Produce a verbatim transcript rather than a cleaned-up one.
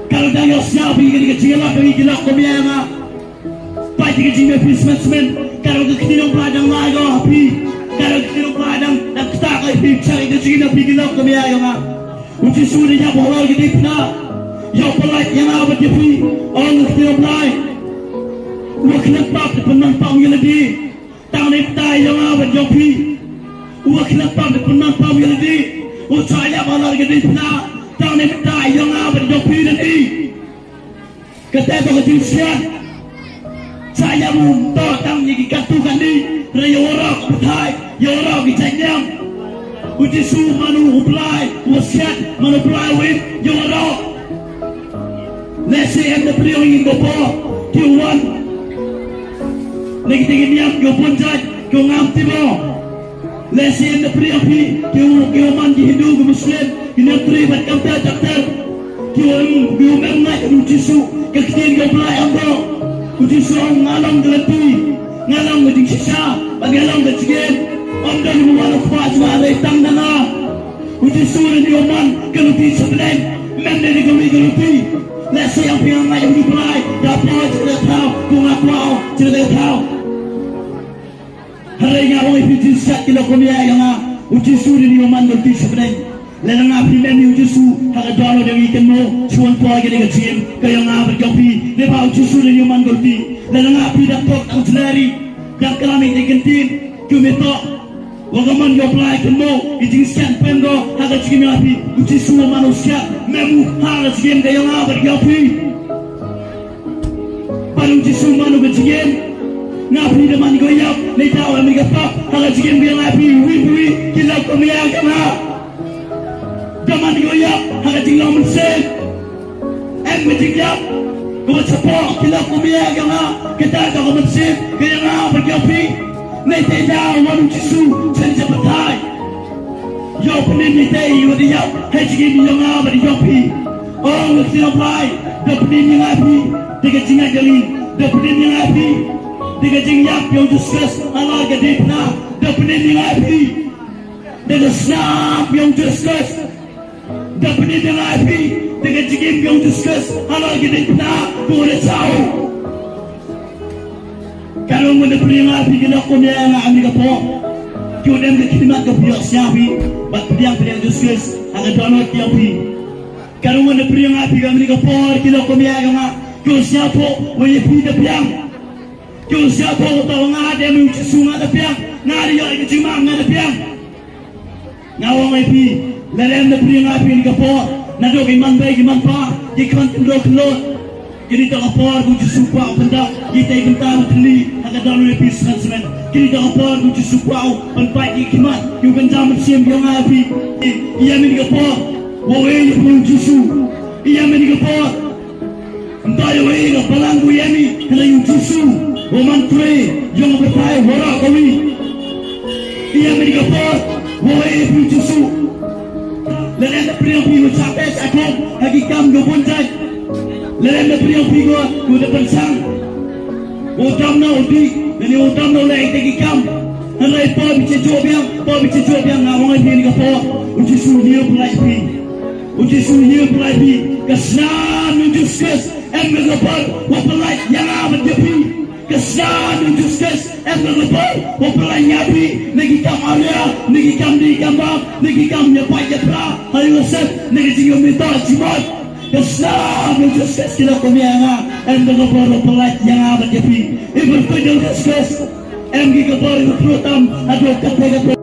Ka ruh dang ïohsngew phi kane ka jingïalap, phi ki lok kumne ïa nga. Peit ïa ka jingmih phi smen smen. Ka ruh ka ktien U Blai dang lai ko ha phi. Ka ruh ka ktien U Blai dang, dang ktah ko ïa phi, peit ïa ka jingmih phi ki lok kumne ïa nga. U Jisu u dang ïap halor ka diengphna. Ïoh pyllait ïa nga bad ïa phi. Ong ka ktien U Blai. U khlem pap da pynman pap ïa lade. Tang ne mynta ïa nga bad ïa phi. U khlem pap da pynman pap ïa lade. U shah ïap halor ka diengphna. Tang ne mynta ïa nga bad ïa phi lade. Kata ka dei ka jingsiat. Sa ïa mut to tang ïa ki katto katne, hynrei ïa waroh ka pyrthei, ïa waroh ki jait niam. U Jisu mano u Blai, u siat, mano u Blai u im, ïa waroh. Lehse em da pdiang ïa ki por, ki wan. Na kita ki niam, ki bun jait, ki ngam timo. Lehse em da pdiang phi, ki u, ki u man ki Hindu, ki Muslim, ki niam tri bad kamta chapter. Ki u em, ki u em ngai u Jisu, ka ktien ka Blai em bro. U Jisu ong nga long ka lynti, nga long ka jingshisha, bad nga long ka jingim. Ym don u wan u kpa jong nga hynrei tang na nga. U Jisu u dei u man ka lynti sha bneng, mem dei ka wi ka lynti. Lehse ïa phi nga ngai u Blai, da poi jingïathaw, ko nga kwah jingïathaw. Hynrei nga ong ïa phi jingsiat ki lok kumne ïa nga. U Jisu u dei u man ka lynti sha bneng. Lada nga phi mem ïa u Jisu ha ka dohnud jong ngi kynmaw, shu wan poi kane ka jingim ka jong nga bad jong phi. Dei ba u Jisu u dei u man ka lynti. Lada nga phi dang tok tang jlari, dang klam ïa ki ktien, ki methok. Wa ka mon ka Blai kynmaw ïa ka jingsiat pynban ha ka jingim jong phi. U Jisu u man u siat, mem u ha ka jingim ka jong nga bad jong phi. Bad u Jisu mano ka jingim. Nga phi da man ko ïap, ne da wa mi ka pap, ha ka jingim ka jong nga phi, wi phi, ki lok kumne ïa nga. Da man ko ïap, ha ka jinglong mynsiem. Em ka jingïap, ka wa chapoh, ki lok kumne ïa nga, kita ka ka mynsiem, ka jong nga bad jong phi. Ne te da wan u Jisu, chen cha pathai. Ïoh pynim ïa te ïa wa da ïap ha jingim jong nga bad jong phi. Ong ka ktien Blai, da pynim ïa nga phi da ka jingngeit jong ngi, da pynim ïa nga phi da ka jingïap jong u Jisu Khrist halor ka diengphna, da pynim ïa nga phi da ka snam jong u Jisu Khrist, da pynim ïa nga phi da ka jingim jong u Jisu Khrist halor ka diengphna, ko da saw. Ka rung wan da pynïaid ïa phi ki lok kumne ïa nga ha kane ka por. Ki wan em ka khmat ka phi ïoh sngewthuh phi bad pdiang pdiang Jisu Khrist ha ka dohnud jong phi. Ka rung wan da pynïaid ïa phi ha kane ka por ki lok kumne ïa nga. Ki wan sngewthuh wa ïa phi da pdiang. Ki wan sngewthuh wa nga da em u Jisu nga da pdiang. Nga da ïoh ïa ka jingmang nga da pdiang. Nga ong ïa phi, lada em da pynïaid ïa phi ha kane ka por, naduh ki man bei ki man pa, ki khmat khyndew khyllood. Kane ka por ko Jisu kwah u pyndap ïa kita ki bynta ba tylli ha ka dohnud ïa phi smen smen. Kane ka por ko Jisu kwah u pynpait ïa ki khmat, ïa u kynja mynsiem jong nga ïa phi. Ïa kane ka por, wa ïa phi u Jisu. Ïa kane ka por. Ym dei ïa u ei ka balang u ïa mi, hynrei u Jisu, u man trei ïa u batai waroh kawi. Ïa mi ka por, u ei u Jisu. Lada em da pynïaid ïa phi u Jabez, Jakob, ha ki kam ki bun jait. Lada em da pynïaid ïa phi ko, u da pynshang. U dam na u dih, lane u dam na u leh ïa ki kam. Hynrei por bi shu jop biang, por bi shu jop biang, nga ong ïa phi kane ka por, u Jisu u ïa pynlait ïa phi. U Jisu u ïa pynlait ïa phi, ka snam u Jisu Khrist, em kane ka por, wa pynlait ïa nga bad ïa phi. Ka snam u Jisu Khrist, em kane ka por, wa pynlait ïa phi, na ki kam awria, na ki kam dih kam bam, na ki kam ïa pait ïa pra, ha ïing ha sem, na ki jingïohi to jingmut. Ka snam u Jisu Khrist ki lok kumne ïa nga, em kane ka por, wa pynlait ïa nga bad ïa phi. I pyrkhat ïa u Jisu Khrist, em kane ka por, i pyrkhat tam, haduh katta katta.